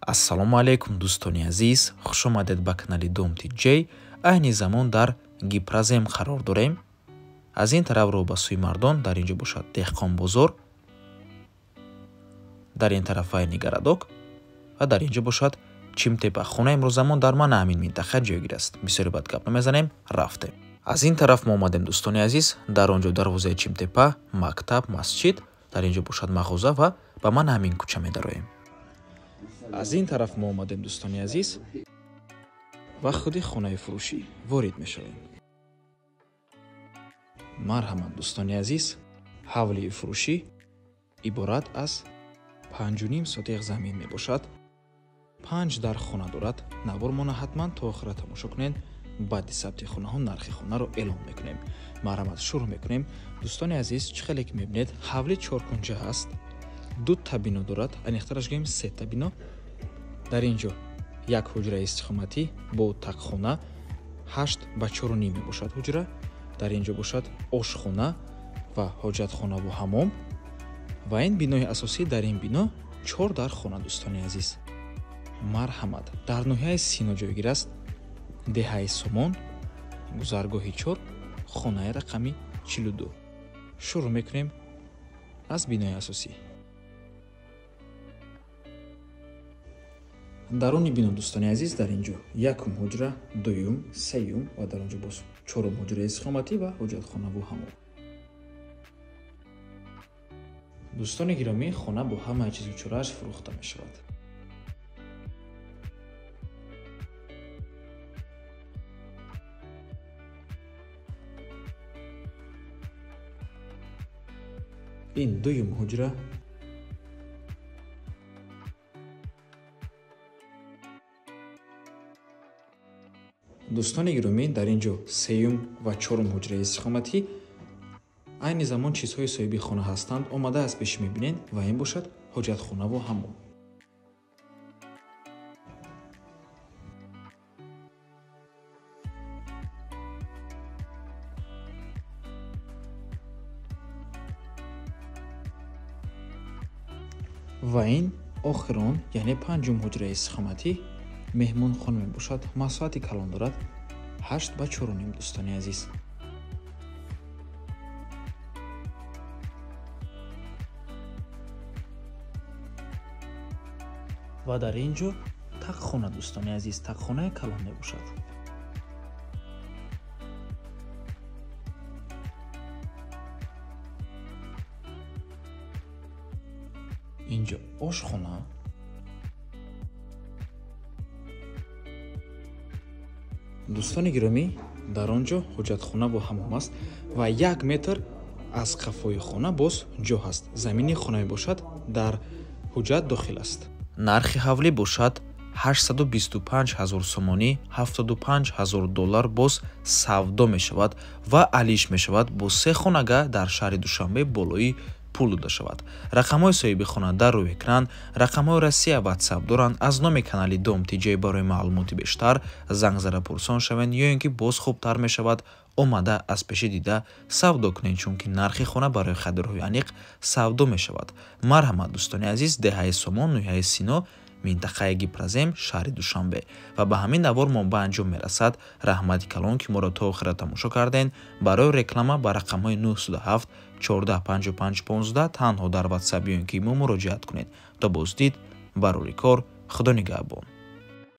Ассалому алайкум, дӯстони азиз, хуш омадед ба канали Дом TJ. Айни замон дар Гипрозем қарор дорем. Аз ин тараф роҳ ба сӯи Мардон, дар ин ҷо бошад Деҳқонбозор, дар ин тараф Вайни городок ва дар ин ҷо бошад Чимтепа. Хонаи имрӯзамон дар мана ҳамин минтақа ҷойгир аст. Бисёре бад гап намезанем, рафтем. Аз ин тараф мо омадем, дӯстони азиз, дар он ҷо дарвозаи Чимтепа, мактаб, масҷид, дар ин ҷо бошад мағоза ва ба мана ҳамин кӯча медароем. Аз ин тараф мо омадем, дӯстони азиз, ва худи хонаи фурӯшӣ ворид мешавем. Марҳамат, дӯстони азиз, ҳавлии фурӯшӣ иборат аз 5.5 сотиқ замин мебошад. 5 дар хона дорад. Навормона ҳатман то охира тамошо кунед. Баъди сабти хонаҳо нархи хонаро эълон мекунем. Марҳамат, шурӯъ мекунем. Дӯстони азиз, чӣ хеле ки мебинед, ҳавли чоркунҷа аст. 2 та бино дорад, аниқтараш гӯем 3 та бино. Дар ин ҷо як ҳуҷраи истиқоматӣ бо тақхона, 8 ба 4.5 мебошад ҳуҷра. Дар ин ҷо бошад ошхона ва ҳоҷатхонаву ҳамом. Ва ин бинои асосӣ, дар ин бино 4 дар хона, дӯстони азиз. Марҳамат, дар ноҳияи Сино ҷойгир аст, деҳаи Сомон, гузаргоҳи 4, хонаи рақами 42. Шурӯъ мекунем аз бинои асосӣ. Даруни бино, дӯстони азиз, дар ин ҷо якум ҳуҷра, дуюм, сеюм ва дар он ҷо боз чорум ҳуҷраи истиқоматӣ ва ҳоҷатхонаву ҳамом. Дӯстони гиромӣ, хона бо ҳамаи чизу чорааш фурӯхта мешавад. Ин дуюм ҳуҷра, дӯстони гиромӣ, дар ин ҷо сеюм ва чорум ҳуҷраи истиқоматӣ. Айни замон чизҳои соҳиби хона ҳастанд, омада аз пеши мебинед ва ин бошад ҳоҷатхонаву ҳамом. Ва ин охирон, яъне панҷум ҳуҷраи истиқоматӣ меҳмонхона мебошад. Масоҳати калон дорад, 8 ба 4.5, дӯстони азиз. Ва дар ин ҷо тақхона, дӯстони азиз, тақхонаи калон мебошад. Ин ҷо ошхона, дӯстони гиромӣ, дар он ҷо ҳоҷатхона бо ҳамом аст ва 1 метр аз қафои хона боз ҷо ҳаст. Замини хона мебошад, дар ҳуҷҷат дохил аст. Нархи ҳавлӣ бошад 825 000 сомонӣ, 75 000 доллар боз савдо мешавад ва алиш мешавад бо 3 хонага дар шаҳри Душанбе болои пул дода шавад. Рақамҳои соҳиби хона дар рӯи экран, рақамҳои Россия WhatsApp доранд. Аз номи канали Дом TJ барои маълумоти бештар занг зада пурсон шавед ё ин ки боз хубтар мешавад омада аз пеши дида савдо кунед, чунки нархи хона барои харидорҳои аниқ савдо мешавад. Марҳамат, дӯстони азиз, деҳаи Сомон, ноҳияи Сино, минтақаи Гипрозем, шаҳри Душанбе. Ва ба ҳамин навор мо ба анҷом мерасад. Раҳмати калон, ки моро то охира тамошо карден. Барои реклама ба рақамҳои 907 14 55 15 танҳо дар WhatsApp ё ин ки мо муроҷиат кунед. То боздид, барори кор, Худо нигаҳбон.